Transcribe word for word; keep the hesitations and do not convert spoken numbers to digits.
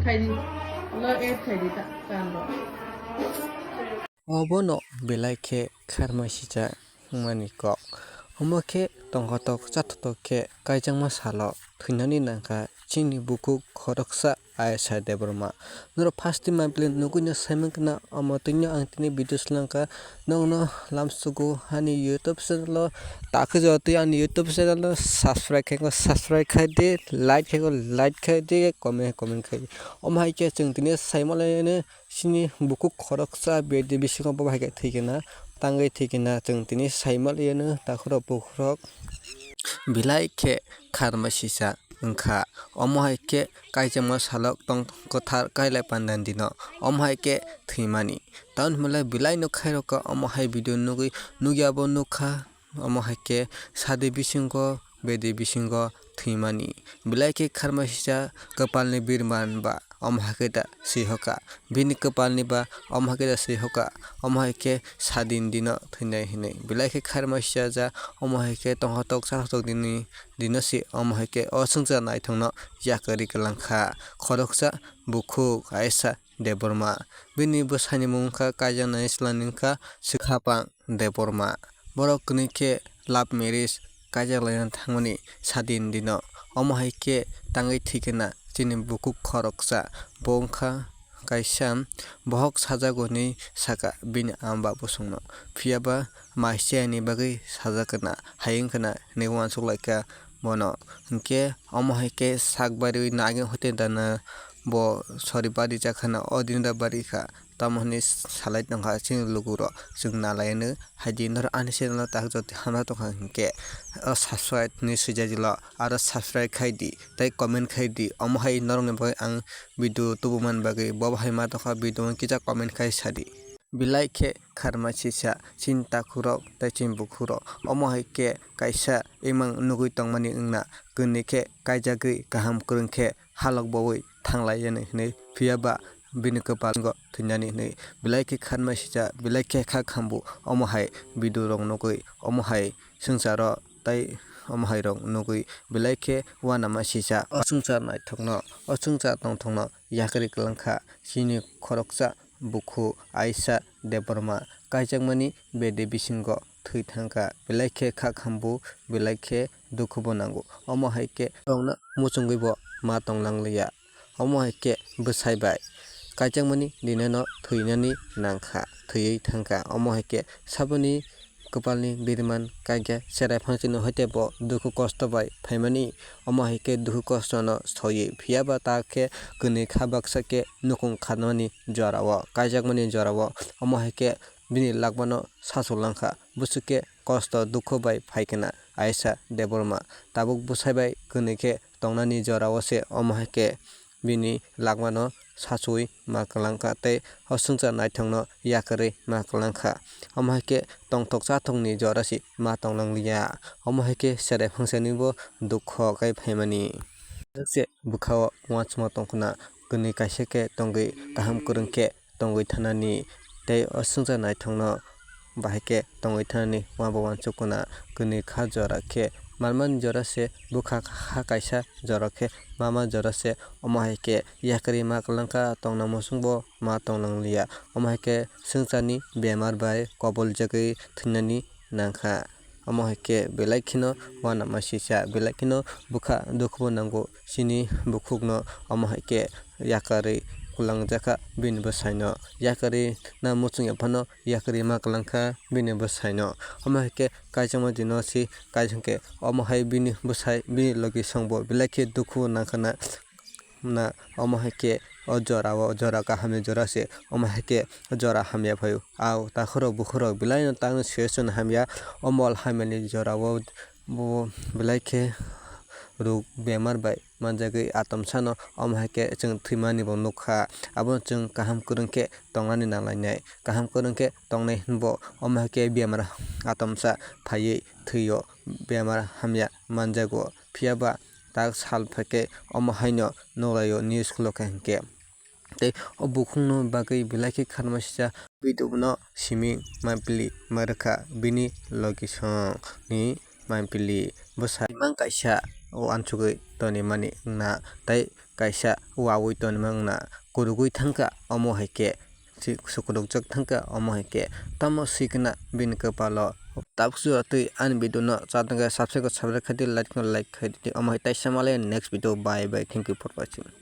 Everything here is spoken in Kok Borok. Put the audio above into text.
Khaidi, lo add khaidi ta, kan ro. Obono belai khe kharma sijak wngmani kok. Omo khe tongkhotok chathotok khe kaijakma salo thwinani nangkha chini bukhuk khoroksa Ayesha Debbarma. Norok first time mapili nugwino saimankha na omo twino ang tini video swlangkha. Nokno lamsugo ani YouTube channel o takhujo twi ani YouTube channel o subscribe khaikho subscribe khaidi, like khaikho like khaidi, comment comment khaidi. Omo hai khe chwng tini saimalaino chini bukhuk khoroksa bedi bisingo bo hai khe thwikhe na tangwi thwikhe na chwng tini saimalaino takhurok bukhurok. Belai khe kharma sijak wngkha. Omo hai khe kaijakma salok tong kwthar kailai pandani dino. Omo hai khe thwimani. Tamoni hwnle belaino khairokha omo hai video nugwi, nukya bo nukha. Omo hai khe sadi bisingo, bedi bisingo thwimani. Belai khe kharma sijak kwpalni birman ba omo hai khe da swihoka. Bini kwpalni ba omo hai khe da swihoka. Omo hai khe sadini dino thwinai hinwi. Belai khe kharma sijak omo hai khe tongkhotok chathotok dini dino se omo hai khe o swngchar naithokno yakarwi kwlangkha. Khoroksa bukhuk Ayesha Debbarma. Bini bwsani mung wngkha kaijaknai chwlani wngkha Swkhapang Debbarma. Borok kwnwi khe love marriage kaijaklaina thangmani sadini dino. Omo hai khe tangwi thwikhe na chini bukhuk khoroksa. Bo wngkha kaisa bohok sajak hwnwi sakha bini ama baba bosongno. Phiya ba mai chayani bagwi sajak khna, hai wngkhna hinwi uansuk laikha bono. Hinkhe omo hai khe sak bariwi nagin hoite dana bo sori bari jakha na o din da bari kha. Tamo hwnwi salai tongkha chini lugurok. Chwng nalaino hai di norok ani channel o tak jotoni hamya tongkha hinkhe o subscribe hinwi swijak di lo aro subscribe khai di tei comment khai di. Omo hai norokni bagwi ang video tubumani bagwi bo hai ma tongkha video o kisa comment khai sadi. Belai khe kharma sijak chini takhurok tei chini bukhurok. Omo hai khe kaisa imang nugwi tongmani wngna kwnwi khe kaijagwi kaham kwrwng khe halok boui thanglai yani hinwi phiya ba bini kwpal wngo thwinani hinwi. Belai khe kharma sijak belai khe kha khambu omo hai video rok nugwi omo hai swngcharo tei omo hai rok nugwi belai khe uanama sijak. O swngchar naithokno o swngchar tongthokno yakarwi kwlangkha chini khoroksa bukhu Ayesha Debbarma kaijakmani bedi bisingo thwi thangkha. Belai khe kha khambu belai khe dukhubo nango. Omo hai khe tongna muchungwibo ma tonglangliya. Omo hai khe bwsai bai kaijakmani dinano thwinani nangkha, thwiwi thangkha. Omo hai khe saboni kwpalni birman kaikha cherai phangsino hoite bo dukhu kosto bai phaimani. Omo hai khe dukhu kostono soiwi phiya ba ta khe kwnwi kha baksa khe nukung khanmani jorao, kaijakmani jorao. Omo hai khe bini lagmano sasu langkha. Bwswk khe kosto dukhu bai phai khna Ayesha Debbarma. Tabuk bwsai bai kwnwi khe tongnani jorao se omo hai khe bini lagmano sachuwi ma kwlangkha tei o swngchar naithokno yakarwi ma kwlangkha. Omo hai khe tongthok chathokni jora se ma tonglangliya. Omo hai khe cherai phangsanibo dukho khe phaimani. Bwkhao uansukma tongkhna kwnwi kaisa khe tongwi kaham kwrwng khe tongwi thanani tei o swngchar naithokno bahai khe tongwi thanani uabo uansukna kwnwi kha jora khe manmani jora se bwkha ha kaisa jora khe mama jora se omo hai khe yakarwi ma kwlangkha tongna muchungbo ma tonglangliya omo hai khe swngcharni bemar bai koboljagwi thwinani nangkha. Omo hai khe belai kheno uanama sisa, belai kheno bwkha dukhubo nango chini bukhukno. Omo hai khe yakarwi kwlangjakha bini bwsaino, yakarwi na muchung ya phano yakarwi ma kwlangkha bini bwsaino. Omo hai khe kaijakma dino si kaijak khe omo hai bini bwsai bini logi songbo belai khe dukhubo nangkha na. Na omo hai khe o jora o jora kahamni jora se, omo hai khe jora hamya phaio. Au takhurok bukhurok belaino tangwi situation hamya, o mol hamyani jora o bo belai khe ruk bemar bai manjagwi atomsano omo hai khe chwng thwimani bo nukha. Abono chwng kaham kwrwng khe tongnani nanglainai, kaham kwrwng khe tongnai hwnbo omo hai khe bemar atomsa phaiwi thwio, bemar hamya manjago. Phiya ba tak sal phaikhe omo haino nuklaio news khulokha hinkhe. Tei o bukhukno bagwi belai khe kharma sisa video no siming mampili ma rwkha bini logisong ni mampili bwsa imang kaisa o ansugwi tonwi mani wngna tei kaisa wawi tonima wngna kwrwgwi thangkha, omo hai khe si-, sukrukjak thangkha, omo hai khe tamo sikna bini kwpalo. Tabuk sura twi ani video no chatungkhe subscribe khe subscribe khaidi, like no like khaidi, omo hai taisa malai next video, bye bye, thank you for watching.